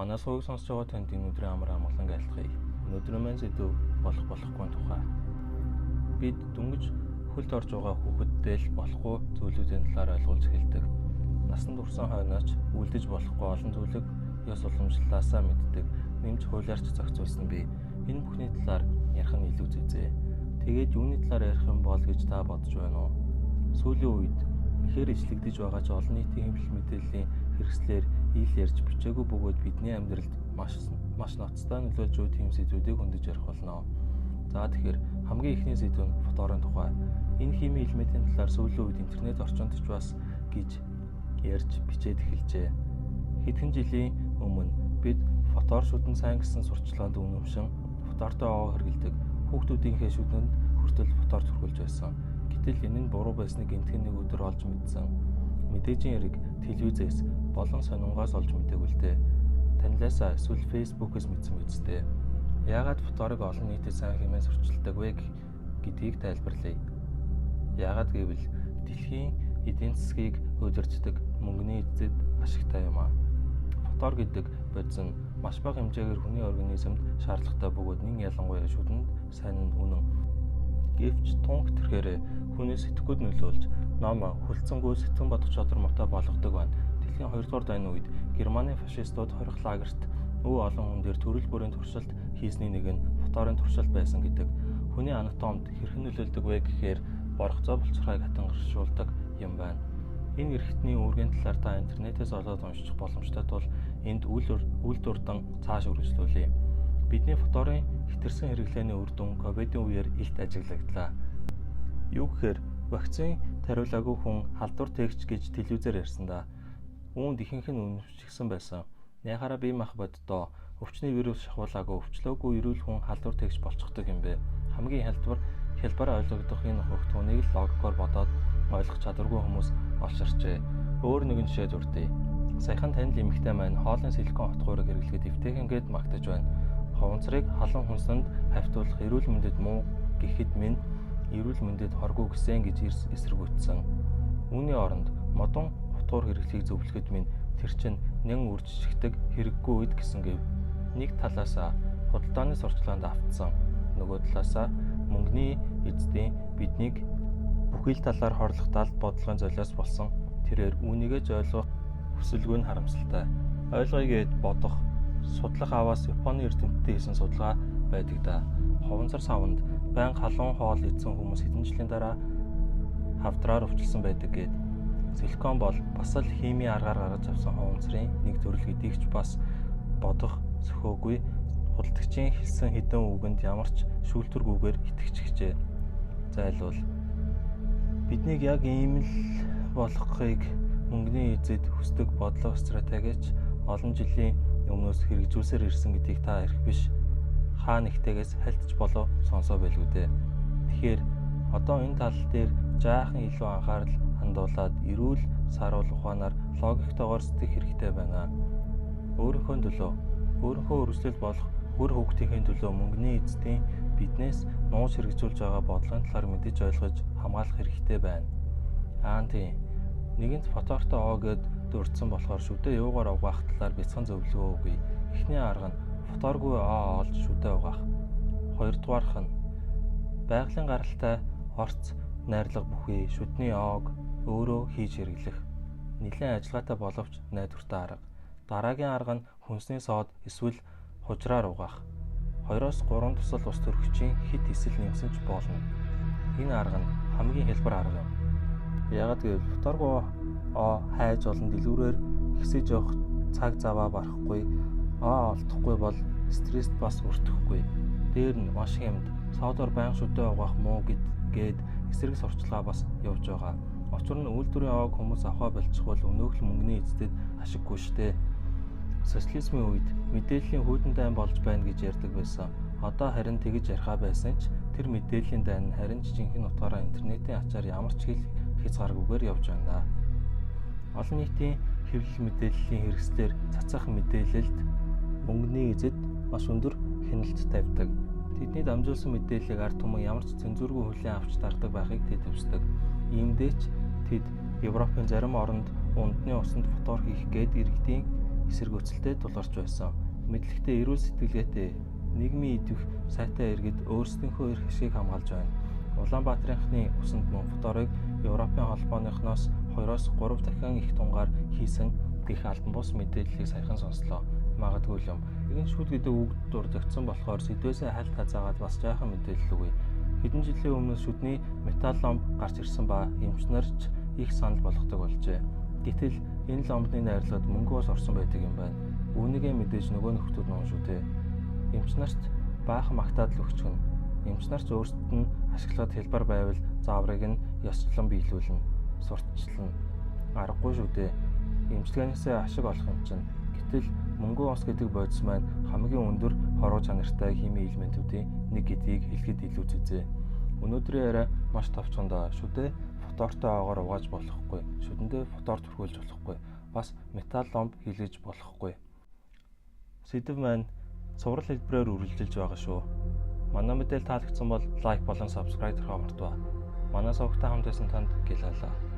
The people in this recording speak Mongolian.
Манай сувгийг сонсож байгаа танд энэ өдрийн амар амгалан айлтгая. Өнөөдрийн маань сэдэв болох болохгүй тухай. Бид дөнгөж хөлд орж байгаа хүүхэдтэй л болохгүй зүйлүүдийн талаар ойлгуулж эхэлдэг. Насанд хүрсэн хойноо ч үлдэж болохгүй олон зүйлийг ёс уламжлалаасаа мэддэг, нэмж хуулиар ч зохицуулсан бий. Энэ бүхний талаар ярих нь илүү зүйзээ. Тэгээд юуны талаар ярих юм бол гэж та бодож байна уу? Сүүлийн үед ихээр ишлэгдэж байгаа ч олон нийтийн хэвлэл мэдээллийн хэрэгслээр ил ярьж бичээгүй бөгөөд бидний амьдралд маш маш ноцтой нөлөөлж буй тийм сэдвүүдийг хөндөж ярих болно. За, тэгэхээр хамгийн эхний сэдэв нь фторын тухай. Энэ химийн элементийн талаар сүүлийн үед интернет орчинд ч бас гэж ярьж бичээд эхэлжээ. Хэдхэн жилийн өмнө бид фтор шүдэн сайн гэсэн сурталчилгаанд үнэмшин фтортой овоо хэрэглэдэг, хүүхдүүдийнхээ шүдэнд хүртэл фтор түрхүүлж байсан. Гэтэл энэ нь буруу байсныг гэмтхэн нэг өдөр олж мэдсэн. Мэдээжийн хэрэг телевизээс болон сонингоос олж мэдээгүй л дээ. Танилаасаа эсвэл Facebook-ээс мэдсэн биз дээ. Яагаад фторыг олон нийтэд сайн хэмээн сурталчилдаг вэ гэдгийг тайлбарлая. Яагаад гэвэл дэлхийн эдийн засгийг удирддаг мөнгөний эзэд ашигтай юм аа. Фтор гэдэг бодис нь маш бага хэмжээгээр хүний организмд шаардлагатай бөгөөд нэн ялангуяа шүдэнд сайн нь үнэн. Гэвч тун хэтэрхээр хүний сэтгэхүйд нөлөөлж, ном хүлцэнгүй сэтгэн бодох чадвар муутай болгодог байна. Дэлхийн 2 дугаар дайны үед Германы фашистууд хорих лагерт өв олон хүн дээр төрөл бүрийн туршилт хийсний нэг нь фторын туршилт байсан гэдэг. Хүний анатомид хэрхэн нөлөөлдөг вэ гэхээр боргоцоо булчирхайг хатангаршуулдаг юм байна. Энэ эрхтний үүргийн талаар та интернетээс олоод унших боломжтой тул энд үл дурдан цааш үргэлжлүүлье. Бидний фторын хэтэрсэн хэрэглээний үр дүн ковидын үеэр илт ажиглагдлаа. Юу гэхээр вакцин тариулаагүй хүн халдвар тээгч гэж телевизээр ярьсан да. Үүнд ихэнх нь үнэмшчихсэн байсан. Яхаараа бие мах боддоо өвчний вирус шахуулаагүй, өвчлөөгүй эрүүл хүн халдвар тээгч болчихдог юм бэ? Хамгийн хялбар ойлгогдох энэ ухагтхүүнийг л логикоор бодоод ойлгох чадваргүй хүмүүс олширчээ. Өөр нэгэн жишээ дурдъя. Саяхан танил эмэгтэй маань хоолын силикон хотгуурыг хэрэглэхэд эвтэйхэн гээд магтаж байна. Хуванцрыг халуун хүнсэнд хавьтуулах эрүүл мэндэд муу гэхэд минь эрүүл мэндэд хоргүй гэсэн гэж эсэргүүцсэн. Үүний оронд модон хотгуур хэрэглэхийг зөвлөхөд минь тэр чинь нэн үржигдэг хэрэггүй үед гэсэн гэв. Нэг талаасаа худалдааны сурталчилгаанд автсан. Нөгөө талаасаа мөнгөний эздийн биднийг бүхий л талаар хорлох далд бодлогын золиос болсон. Тэрээр үүнийгээ ч ойлгох хүсэлгүй нь харамсалтай. Ойлгоё гээд бодох, судлах аваас Японы эрдэмтдийн хийсэн судалгаа байдаг да. Хуванцар саванд байнга халуун хоол идсэн хүмүүс хэдэн жилийн дараа хавдраар өвчлөсөн байдаг гээд. Силикон бол бас л химийн аргаар гаргаж авсан хуванцрын нэг төрөл гэдгийг ч бас бодох сөхөөгүй худалдагчийн хэлсэн хэдэн үгэнд ямар ч шүүлтүргүйгээр итгэчихжээ. Зайлвал биднийг яг ийм л болгохыг мөнгөний эзэд хүсдэг бодлого стратегич олон жилийн өмнөөс хэрэгжүүлсээр ирсэн гэдгийг та эрх биш хаа нэгтэйгээс хальтж болов сонсоо байлгүй дээ. Тэгэхээр одоо энэ тал дээр жаахан илүү анхаарал хандуулад эрүүл саруул ухаанаар логиктойгоор сэтгэх хэрэгтэй байна. Өөрийнхөө төлөө, өөрийнхөө өргөжлөл болох үр хүүхдийнхээ төлөө мөнгөний эздийн биднээс нууж хэрэгжүүлж байгаа бодлогын талаар мэдэж ойлгож хамгаалах хэрэгтэй байна. Аа, тийм. Нэгэнт фотортой оо гээд дурдсан болохоор шүдээ юугаар угаах талаар бяцхан зөвлөгөө өгье. Эхний арга нь фоторгүй оо олж шүдээ угаах. Хоёрдугаарх нь байгалийн гаралтай орц найрлага бүхий шүдний оог өөрөө хийж хэрэглэх. Нэлээн ажиллагаатай боловч найдвартай арга. Дараагийн арга нь хүнсний сод эсвэл хужраар угаах. 2-оос 3 тусал ус төрөгчийн хэт эсэл нэмсэн ч болно. Энэ арга нь хамгийн хялбар арга юм. Яагаад гэвэл фоторгүй оо хайж олон дэлгүүрээр ихсэж явах цаг заваа барахгүй, оо олдохгүй бол стресст бас өртөхгүй. Дээр нь маш хямд, содоор байнга шүдээ угаах муу гээд эсрэг сурталчилгаа бас явж байгаа. Учир нь үйлдвэрийн оог хүмүүс авахаа больчихвол өнөөх л мөнгөний эздэд ашиггүй штэ. Социализмын үед мэдээллийн хүйтэн дайн болж байна гэж ярьдаг байсан. Одоо харин тэгж ярихаа байсан ч тэр мэдээллийн дайн нь харин ч жинхэнэ утгаараа интернетийн ачаар ямар ч хил хязгааргүйгээр явж байна да. Олон нийтийн хэвлэл мэдээллийн хэрэгслээр цацах мэдээлэлд мөнгөний эзэд маш өндөр хяналт тавьдаг. Тэдний дамжуулсан мэдээллийг ард түмэн ямар ч цензургүй хүлээн авч дардаг байхыг тэд хүсдэг. Иймдээ ч тэд Европын зарим оронд ундны усанд фтор хийх гээд иргэдийн эсэргүүцэлтэй тулгарч байсан. Мэдлэгтэй, эрүүл сэтгэлгээтэй, нийгмийн идэвх сайтай иргэд өөрсдийнхөө эрх ашгийг хамгаалж байна. Улаанбаатарынхны усанд мөн фторыг Европын холбооныхноос 2-оос 3 дахин их тунгаар хийсэн гэх албан бус мэдээллийг саяхан сонслоо. Магадгүй л юм. Нэгэн шүд гэдэг үг дурдагдсан болохоор сэдвээсээ хальт хазаагаад бас жаахан мэдээлэл өгье. Хэдэн жилийн өмнө шүдний металл ломб гарч ирсэн ба эмч нар ч их санал болгодог болжээ. Гэтэл энэ ломбны найрлагад мөнгө ус орсон байдаг юм байна. Үүнийгээ мэдээж нөгөө нөхдүүд нуун шүү дээ. Эмч нарт баахан магтаад л өгчихнө. Эмч нар ч өөрсдөд нь ашиглахад хялбар байвал зааврыг нь ёсчлон биелүүлнэ. Сурталчилна. Аргагүй шүү дээ. Эмчилгээнээсээ ашиг олох юм чинь. Гэтэл мөнгөн ус гэдэг бодис маань хамгийн өндөр хоруу чанартай химийн элементүүдийн нэг гэдгийг хэлэхэд илүү зүйтэй. Өнөөдрийн яриа маш товчхон доо. Шүдээ фтортой оогоор угааж болохгүй. Шүдэндээ фтор түрхүүлж болохгүй. Бас металл ломб хийлгэж болохгүй. Сэдэв маань цуврал хэлбэрээр үргэлжилж байгаа шүү. Манай мэдээлэл таалагдсан бол like болон subscribe дарахаа мартаваа. Манай сувагтай хамт байсан танд гялалаа.